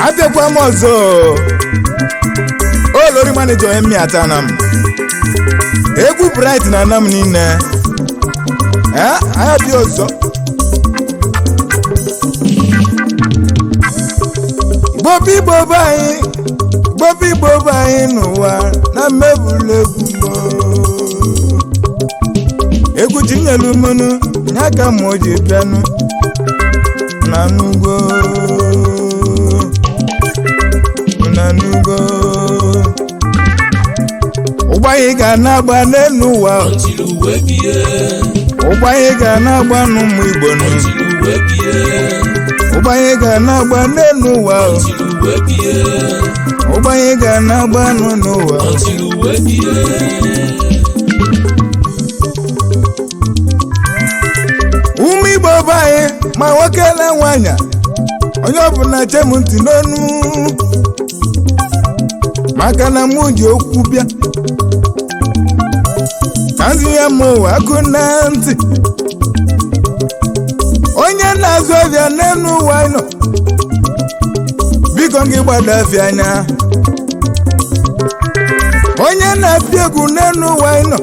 Abịakwa m ọzọ. Olori manager onye mmịata na m egwu Bright na anam niile. Ee, anyị abịa ọzọ. Igbo Igbo be anyị, Igbo Igbo be anyị n'ụwa na mmebulu egwu mbọ. Egwu chinyelu mụnụ ya ka mụ ji bịanụ na n'ugbo, na n'ugbo. Ụgbọ anyị ga na-agba n'elu ụwa. Until uwe bie. Ụgbọ anyị ga na-agba n'ụmụ Igbo nụ. Until uwe bie. Ụgbọ anyị ga na-agba n'elu ụwa. Until uwe bie. Ụgbọ anyị ga na-agba n'ụwa. Until uwe bie. Ụmụ Igbo be anyị, ma nwoke na nwaanyị, onye ọbụla che m ntị n'onu, maka na mụ ji okwu bịa ka nzi ya m ụwa akụ na ntị. Onye na-azụ ọbịa n'elu ụwa nọ, biko gị gbado afịa anya. Onye na-apịa egwu n'elu ụwa nọ,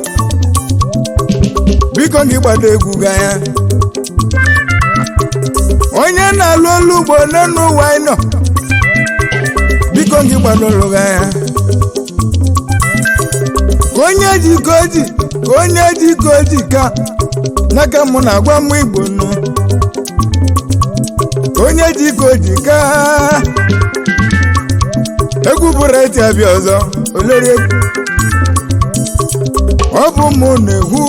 biko gị gbado egwu gị anya. Onye na-alụ olu ugbo n'elu ụwa nọ, biko gị gbado olu gị anya. Ka onye ji ka o ji, ka onye ji ka o ji, ka n'aka mụ na-agwa mụ Igbo nụ. Ka onye ji ka o ji, ka egwu bụrụ eti abịa ọzọ. Oleri egwu ọ bụ mụ na-egwu.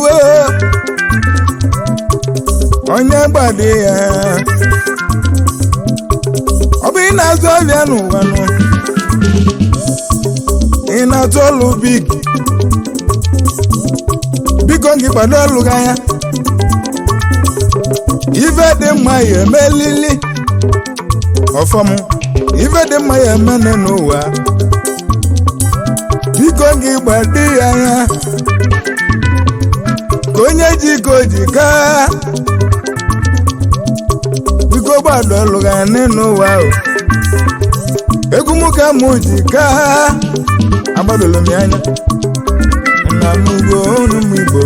Onye gbado ya, ọ bụ ị na-azụ ọbịa n'ụwa nụ, ị na-atụ ọlụ big, biko gị gbado ọlụ gị anya. Ife dị mma ya emelili ọfọm, ife dị mma ya emene n'ụwa, biko gị gbado ya anya. Ka onye ji ka o ji, ka biko gbado ọlụ gị anya n'ụwa o. Egwu mụ ka mụ ji ka agbadolo m ya anya na n'ugbo unu m Igbo.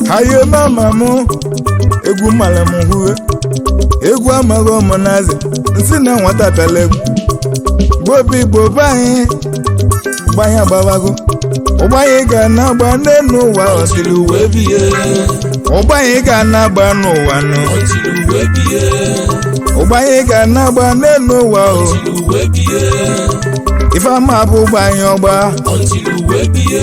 Hayo mama mụ, egwu mara m hue, egwu amaghị ọmụ nazi nsị na nwata pịala egwu. Gbobi Igbo be anyị, gbanye agbawago. Ụgbọ anyị ga na-agba n'elu ụwa. Until uwe bie. Ụgbọ anyị ga na-agba n'ụwa nụ. Until uwe bie. Ụgbọ anyị ga na-agba n'elu ụwa o. Until uwe bie. Ifeama bụ ụgbọ anyị ọgba. Until uwe bie.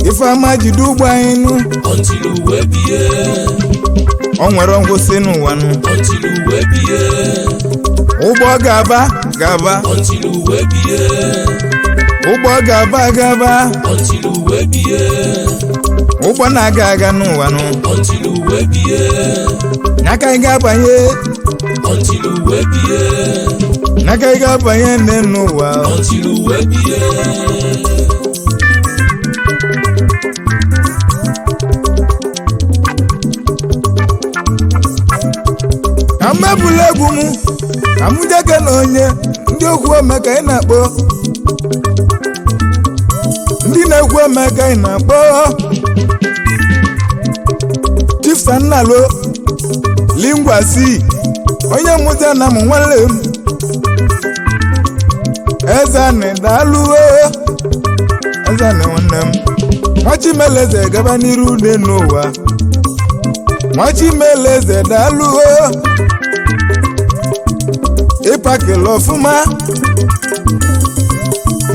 Ifeama jide ụgbọ anyị nụ. Until uwe bie. O nwere ngwụsị n'ụwa nụ. Until uwe bie. Ụgbọ ga-aba gaba. Until uwe bie. Ụgbọ ga-aba gaba. Until uwe bie. Ụgbọ na-aga aga n'ụwa nụ. Until uwe bie. N'aka anyị ga-abanye. Until uwe bie. N'aka anyị ga-abanye n'elu ụwa. Until uwe bie. Ka m mebula egwu m, ka m jeke na onye ndị okwu ome ka anyị na-akpọ, ndị na-ekwu ome ka anyị na-akpọ Chief Sannalo Lingwasi, onye mmụta na m nwanne m Eze daalụo. Eze nwanne m, Nwachimeleze, gaba n'iru n'elu ụwa. Nwachimeleze, daalụo. Ịpakịla ọfụma,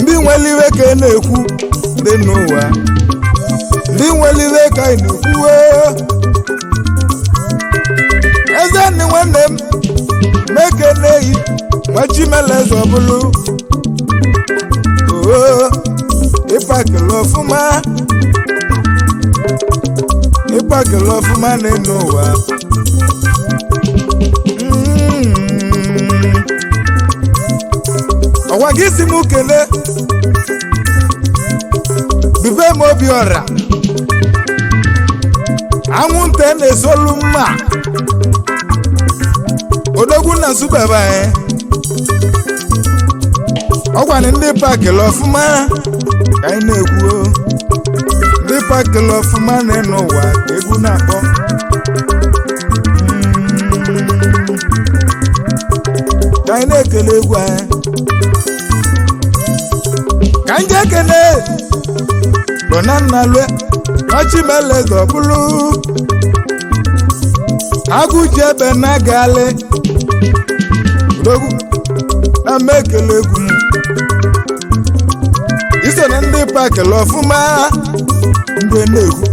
ndị nwere iwe ka ị na-ekwu dị n'ụwa, ndị nwere iwe ka ị na-ekwu. Eze nne nwanne m, mekeneyi Nwachimeleze ọbụlụ oo. Ịpakịla ọfụma, ịpakịla ọfụma n'elu ụwa. Ọgwa gị si m kele dube m obi ọra. Anwụnta na-esolu mma odogwu na nsubebe anyị. Ọgwanị ndị pakịlị ọfụma ka anyị na-ekwu o. Ndị pakịlị ọfụma na-enu ụwa ka egwu na-akpọ. Ka anyị na-ekele egwu anyị, ka anyị jee kene bụ na nna lue ọchịmeleze ọbụlụ agụ ji ebe na galị odogwu na mma ekele egwu m. Iso na ndị pakịlị ọfụma mgbe na-ekwu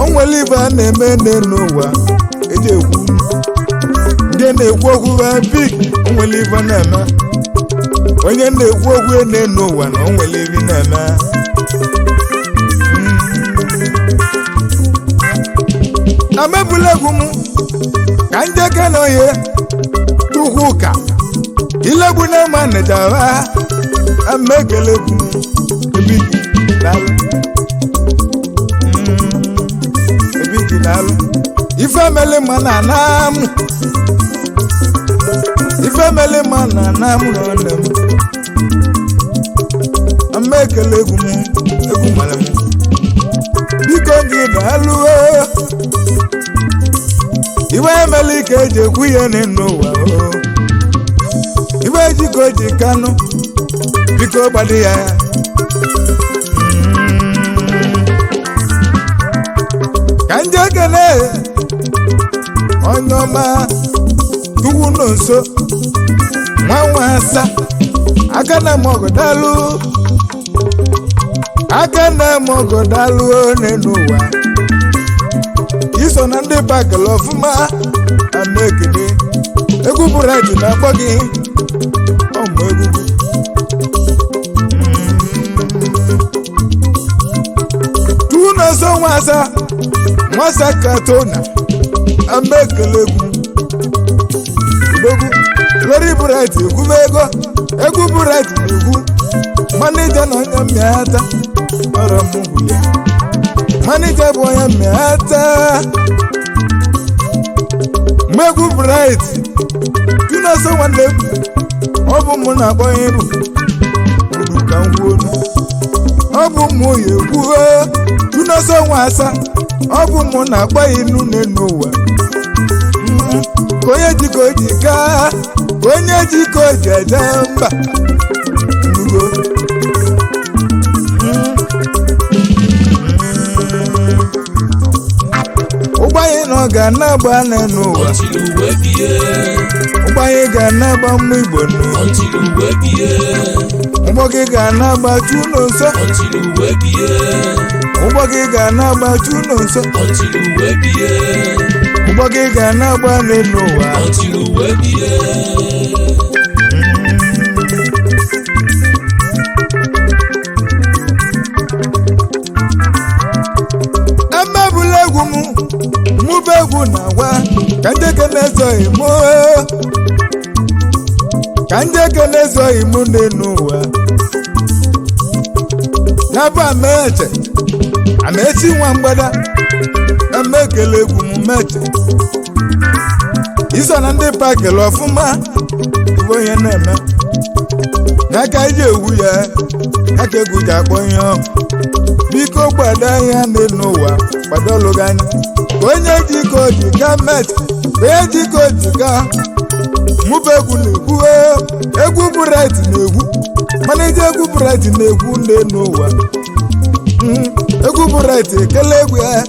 o nwere ibe a na-eme n'elu ụwa eji ekwu ndị na-ekwu okwu bik. O nwere ibe na-eme onye na-ekwu okwu n'elu ụwa na o nwere ibe na-eme amebula egwu m ka njeke na oye tukwu ụka ilegbu na ma nịjara amekele egwu m ebigi daalụ. Ebigi daalụ. Ife mele ma na ana m, ife mele ma na ana m na nne m amekele egwu m egwu mara m. Biko gị daalụ o. Iwe emela ike eji ekwu ihe n'ụwa o. Iwe ejiko ji kanụ biko gbado ya. Ka ndị ekene onye ọma tukwu nọ nso nwa nwa asa aka na m ọgụ daalụ, aka na m ọgụ daalụ n'elu ụwa. Iso na ndị pakịlị ọfụma ama ekele egwu bụredi na-akpọ gị ọmụ egwu. Tuwu na-eso nwasa nwasa katona ama ekele egwu odogwu lori bụredi ekwube ego egwu bụredi na-egwu manija na onye mmịata ọrọ m gwulie manija bụ onye mmịata mmegwu bright tunaso nwanne m ọ bụ mụ na-akpọ ya ịbụ uru ka m kwuo onu. Ọ bụ mụ ya ekwuo tunaso nwa asa ọ bụ mụ na-akpọ ya inu n'enu ụwa. Ka onye ji ka o ji gaa ka onye ji ka o ji eje mba nnugo. Ụgbọ anyị na ọ ga na-agba n'elu ụwa. Until uwe bie. Ụgbọ anyị ga na-agba mmụ igbo nụ. Until uwe bie. Ụgbọ gị ga na-agba chu nso. Until uwe bie. Ụgbọ gị ga na-agba chu nso. Until uwe bie. Ụgbọ gị ga na-agba n'elu ụwa. Until uwe bie. Emebula egwu m mụba egwu na-agwa ka njeke na-ezoghị mụ, ka njeke na-ezoghị mụ n'elu ụwa. Ya bụ amaeche amaechi nwa mgbada emekele egwu m meche iso na ndị pakịlị ọfụma bụ onye na-eme n'aka iji egwu ya aka egwu ji akpọ ihe ọhụ. Biko gbado anya n'elu ụwa, gbado ọlụ gị anya ka onye ji ka o ji ga met ka onye ji ka o ji ga mụba egwu na-egwu oo, egwu bụrit na-egwu manija egwu bụrit na-egwu n'elu ụwa. Egwu bụrit ekele egwu ya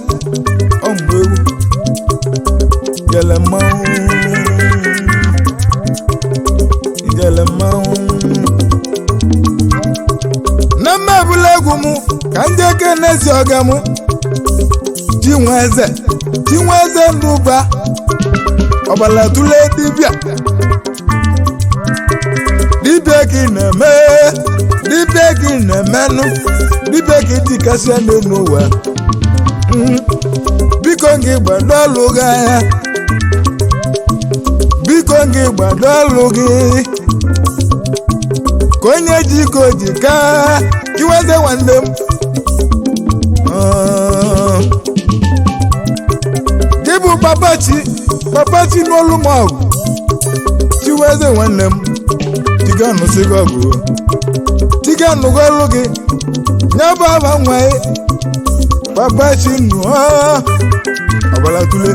ọmụ egwu jele mmanwụ ijele mmanwụ na mma ebula egwu m ka ndị eke n'ezi ọga m chinweze chinweze ndụba ọbala tụle dibịa dibịa ka ị na-eme dibịa ka ị na-emenụ dibịa ka ị dịkasịa n'elu ụwa. Biko gị gbado ọlụ gị anya, biko gị gbado ọlụ gị ka onye ji ka o ji ka iweze nwanne m. Papachi, Papachi n'olu m ọgụ. Chiweze nwanne m, jiga nụsịgị ọgụ, jiga nụgo ọlụ gị. Nye bụ aba nwa ya, Papachi nụọ ọbara tule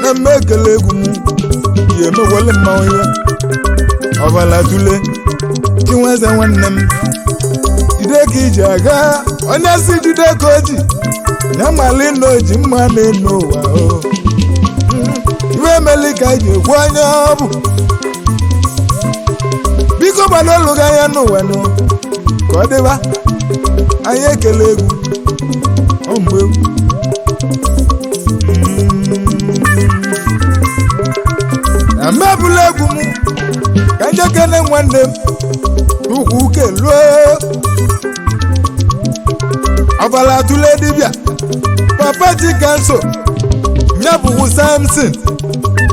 na mme ekele egwu m ya emekwele mmanwụ ihe. Ọbara tule, Chinweze nwanne m, jide ka iji aga. Onye si jide ka o ji ya mali na oji mma na-enu ụwa o. Iwe emeli ka iji ekwu onye ọ bụ. Biko gbado olu gị anya n'ụwa nụ ka ọ dịba. Anyị ekele egwu ọ mgbe egwu na mmebula egwu m ka njekene nwanne m ukwu keluo. Ọbara tụle dibịa, Papa Chikanso, ya bụkwu Samson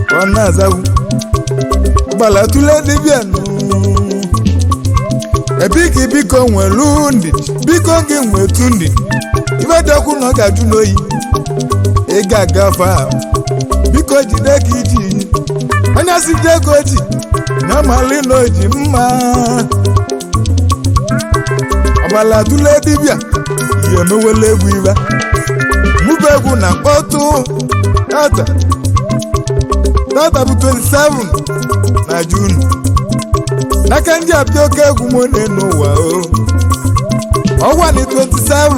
ka ọ na-azagwu. Ọbara tụle dibịa nụ ebiki, biko nwelu ndidi, biko gị nwetu ndidi. Ibe dị ọkụ na ọ ga-ajụ n'oyi, ị ga-agafe ahụ. Biko jide ka iji onye si ji ego ji na mali na oji mma. Ọbala tụle dibịa ihe emewela egwu ibe mụba egwu na mkpọtụ. Tata tata bụ 27 na Junu n'aka ndị apịa oke egwu m na-enu ụwa o. Ọgwa ni 27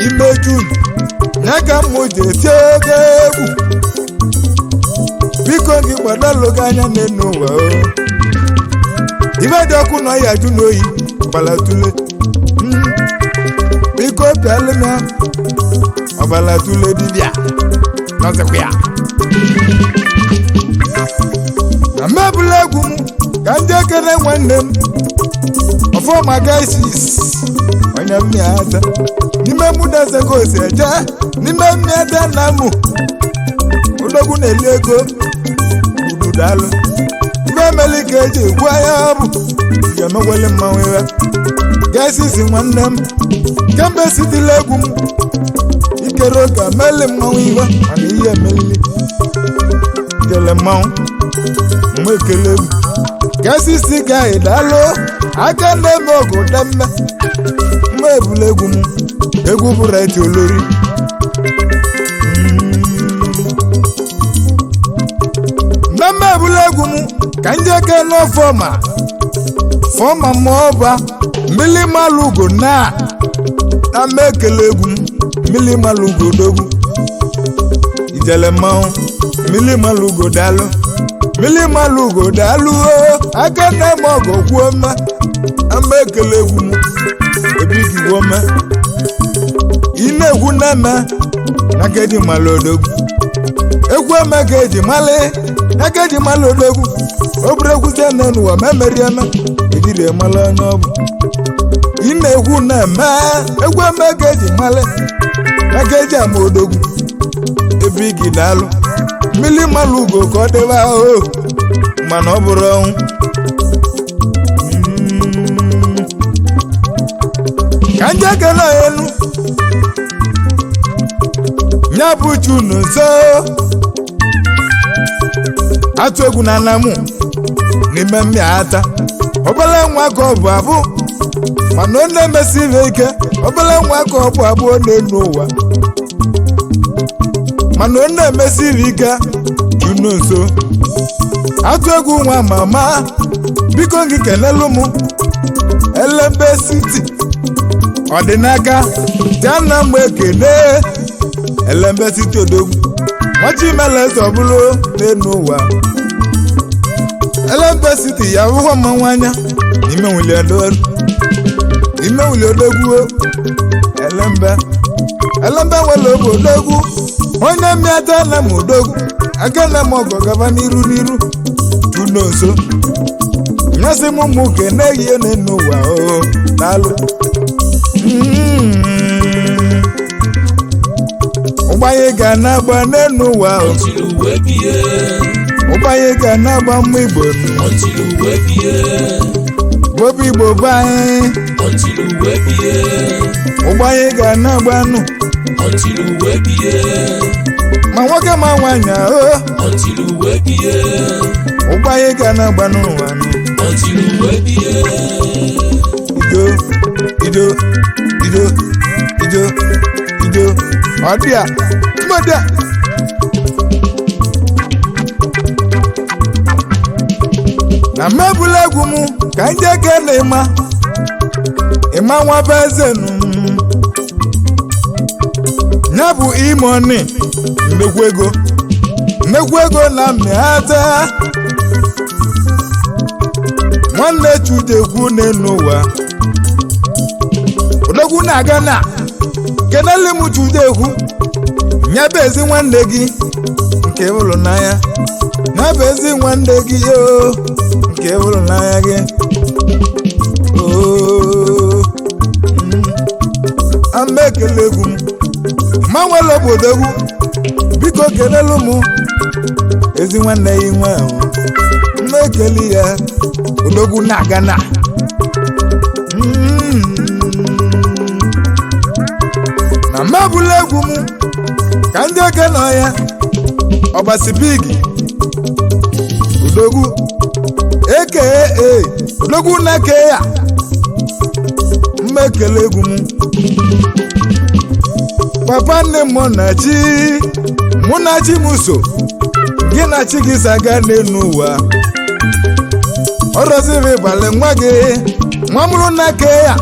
ime Junu ya ka mụ ji eti oke egwu. Biko gị gbadalụ gị anya n'enu ụwa o. Ibe dị ọkụ na ọya jụ n'oyi ọbala tule. Biko pịalụ m ya. Ọbala tule dibịa nọzikwa ya na mmebula egwu m ka ndị ekene nwanne m ọfọma gaisis onye mmịata n'ime mụdazego si eje n'ime mmịata na mụ odogwu na-eli ego ududalụ. Ibe emeli ka eji egwu anya bụ ya emekwele mmanwụ iwe gaisisi nwanne m kemgbe sitila egwu m ikere oge emeli mmanwụ iwe mana ihe emelili jele mmanwụ mgbe ekele egwu gaisisi gaghị daalụ aka na-eme ọgụ demme mma ebula egwu m egwu bụrụ eti olori. Mmemme ebula egwu m ka ndị eke n'ọfọma fọma ma ọba mmiri malụ ugo na na mma ekele egwu m mmiri malụ ugo dogwu ijele mmanwụ mmiri malụ ugo daalụ, mmiri malụ ugo daalụ o aka na-eme ọgụ kwuo mma na mma ekele egwu m ebigigwo mma ị na-egwu na-eme na ka eji malụ odogwu egwu eme ka eji malị na ka eji malụ odogwu. O bụrụ egwuzie nọ n'ụwa ma emeri eme ejiri emala onye ọ bụ. Ị na-egwu na-eme egwu eme ka eji malị na ka eji ama odogwu ebe igi daalụ mmiri malụ ugo ka ọ dịba o mana ọ bụrụ ọnwụ. Ka ndị ekele elu ya bụ chunu nso atụ egwu na anamụ n'ime mmịa ata obele nwa ka ọ bụ abụ mana ọ na-emesi ihe ike. Obele nwa ka ọ bụ abụ n'elu ụwa mana ọ na-emesi ihe ike. Chunu nso atụ egwu nwa mama, biko gị kelelu m Elembe City ọdịnaka jana mgbe ekele Elembe City odogwu nwachimele ọbụlụ n'elu ụwa. Elembe City ya ahụhụ mmanwụ anya n'ime wuli odogwu. Elembe, Elembe nwere obi odogwu onye mmịata na m odogwu aka na m ọgọ gaba n'iru n'iru tunu nso nyasị m ụmụ kene ihe n'elu ụwa o daalụ. Ụgbanye ga na-agba n'elu ụwa o. Until uwe bie. Ụgbanye ga na-agba mma Igbo nụ. Until uwe bie. Bobi Igbo be anyị. Until uwe bie. Ụgbanye ga na-agba nụ. Until uwe bie. Ma Nwoke ma nwaanyị ahụ. Until uwe bie. Ụgbọ anyị ga na-agba n'ụwa nụ. Until uwe bie. Ido ido ido ido ido, ọ dị a mmadụ a. Na mmebula egwu m ka ndị eke na ịma ịma nwa bụ eze nụ. Ya bụ imoni nnekwu ego, nnekwu ego na mmịata nwanne chudekwu n'elu ụwa. Odogwu na-aga na kenele m chudekwu nyebe ezi nwanne gị nke hụrụ n'anya, nyebe ezi nwanne gị yoo nke hụrụ n'anya gị oo. Ama ekele egwu m manwere obodo egwu, biko kelelu m ezi nwanne ya nwe ahụ mma ekele ya. Odogwu na-aga na na mmebula egwu m ka ndị oke nọ ya ọbasi bigi odogwu eke e odogwu na-eke ya mma ekele egwu m. Papa nne m na chi mụ na chi m so gị na chi gị saga n'elu ụwa. Ọrọziri ịbalị nwa gị nwa mụrụ na ke ya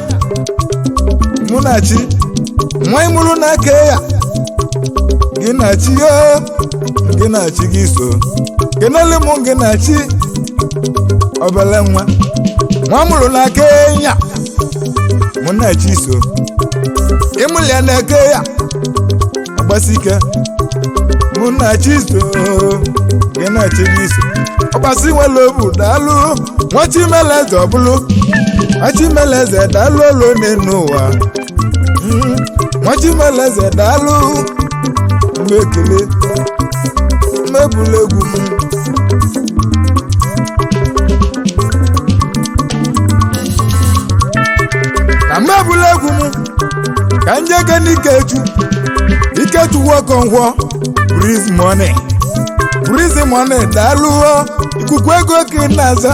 mụ na chi nwa ịmụrụ na ke ya gị na chi yo gị na chi gị so kenele mụ gị na chi obele nwa nwa mụrụ na ke ya mụ na chi so ịmụrụ ya na ke ya ọgbasi ike mụ na chi so gị na chi gị so ọgbasi nwere obu daalụ nwa chimeleze ọbụlụ nwa chimeleze daalụ olu n'elu ụwa. Nwa chimeleze daalụ mgbe ekele mmebula egwu m. Na mmebula egwu m ka njege n'ikechu ikechukwu ọkọngwọ breeze money, breeze money daalụ ikuku ego ka ị na-aza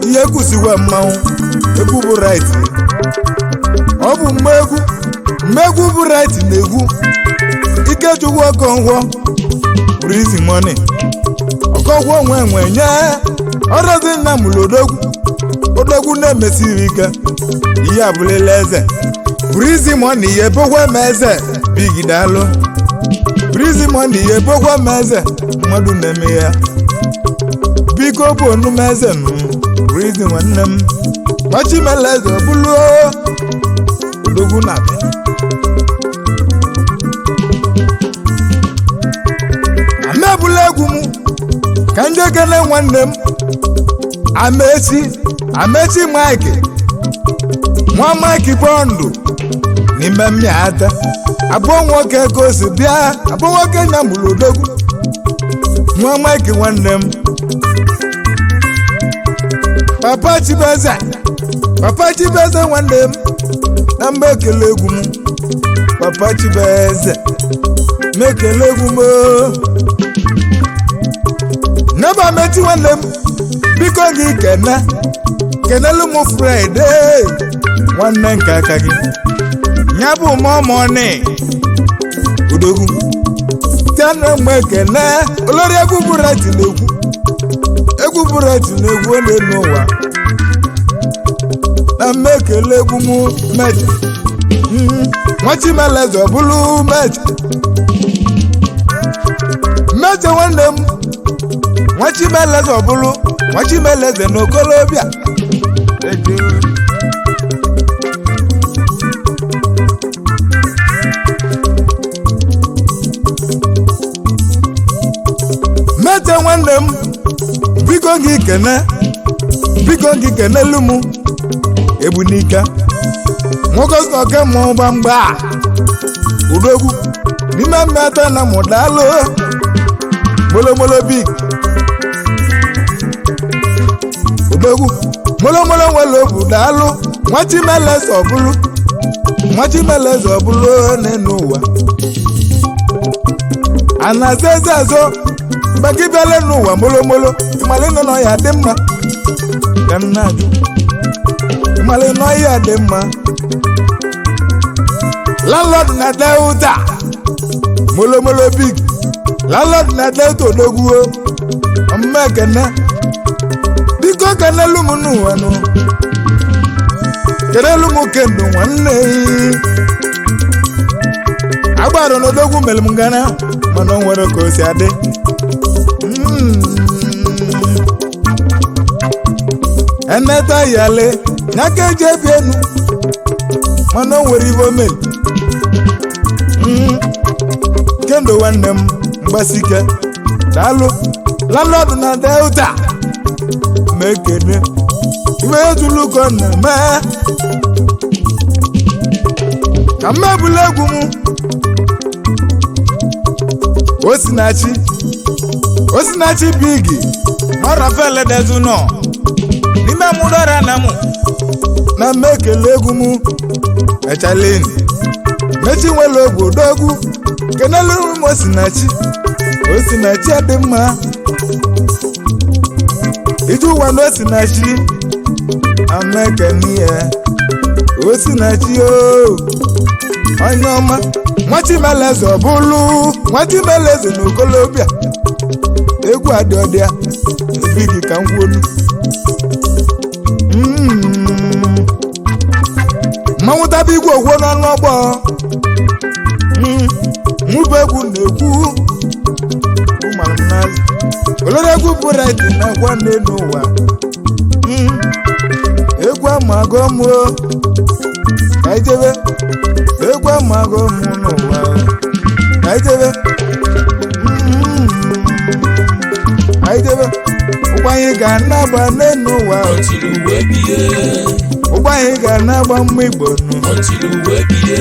ihe kwụsịwa mmanwụ egwu bụ right. Ọ bụ mmegwu mmegwu bụ right na-egwu ikechukwu ọkọngwọ breeze money ọkọngwọ nwe nwe nye ọrọzi nna mụrụ odogwu odogwu na-emesiri ike ihe abụlịla eze breeze money ya ebokwa m eze big daalụ breeze money ya ebokwa m eze mmadụ na-eme ya biko bụ onume eze m breeze nwanne m gbachimela eze ọbụlụ odogwu na-abịa amebula egwu m ka ndị ekele nwanne m amechi amechi mike nwa mike bọndụ n'ime mmịata abụọ nwoke ka o si bịa abụọ nwoke nya mụrụ odogwu nwa mike nwanne m papa chibeze papa chibeze nwanne m na mgbe ekele egwu m papa chibeze mekele egwu m oo. Nebe amechi nwanne m biko gị kene kenelu m Fraịde nwanne nke aka gị ya bụ mọmọni odogwu tianụ mgbe ekene olori egwu bụreti na-egwu egwu bụreti na-egwu ọ na-enu ụwa na mmekele egwu m mejọ nwachimeleze ọbụlụ mejọ mejọ nwanne m nwachimeleze ọbụlụ nwachimeleze na okolobịa. Mete nwanne m biko gị kene biko gị kenelu m ebunike nwoke sị na oke mmụọ gbamgba a udogwu n'ime mmeta na mụdalụ molomolo big odogwu molomolo nwere obu daalụ nwachimeleze ọbụlụ nwachimeleze ọbụlụ n'elu ụwa. A na-azọ eze azọ mgbe gị bịala n'ụwa molomolo. Ịmalị nọ ya dị mma ka m na-ajụ. Ịmalị nọ ya dị mma. Landlord na Delta, molomolo big landlord na Delta, odogwuo mma. Ekene, biko kenelu m n'ụwa nụ, kenelu m kendo nwanne agbara n'odogwu mere m gana, mana o nwere ka o si adị. Eneta yale nyaka eji ebi enu, mana o nwere ibe omeli. Kendo nwanne m, mgbasike, daalụ. Landlord na Delta, ma ekene iwe ejuluko na mee ka mmebula egwu m. Osinachi, Osinachi bigi Mọrọfele dezu nọ n'ime mụdọra na mụ. Na mmekele egwu m echaleni mechi nwere ogwu odogwu. Kenelu m Osinachi, Osinachi dị mma ije ụwa na Osinachi amekeniye. Osinachi o onye ọma, nwachimeleze ọbụlụ nwachimeleze na okolobịa egwu adị ọdịa ebighi ka m kwuonu. Mmanwụ taba igwe ogwo n'ọnụ ọgbọ. Mụbụ egwu na-ekwu ụmara m n'azụ olere egwu bụ rit na agwa n'elu ụwa. Egwu amago m o, ka ijebe. Egwu amago m n'ụwa, ka ijebe. Ka ijebe, ụgbọ anyị ga na-agba n'elu ụwa. Until uwe bie. Ụgbọ anyị ga na-agba mma Igbo nụ. Until uwe bie.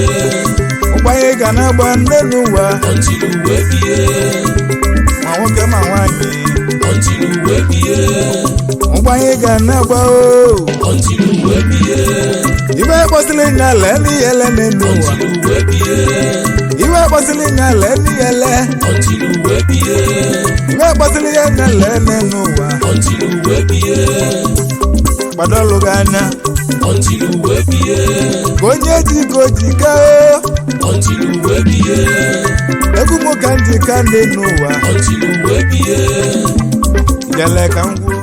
Ụgbọ anyị ga na-agba n'elu ụwa. Until uwe bie. Ma nwoke ma nwaanyị. Until uwe bie. Ụgbọ anyị ga na-agba o. Until uwe bie. Ibe kpọsịrị nya lee n'ihele n'elu ụwa. Until uwe bie. Ibe kpọsịrị nya lee n'ihele. Until uwe bie. Ibe kpọsịrị ya nya lee n'elu ụwa. Until uwe bie. Gbadolụ gị anya. Until uwe bie. Ka onye ji ka o ji ka o. Until uwe bie. Egwu m ka m ji ka n'elu ụwa. Until uwe bie. Jele ka m kwuo.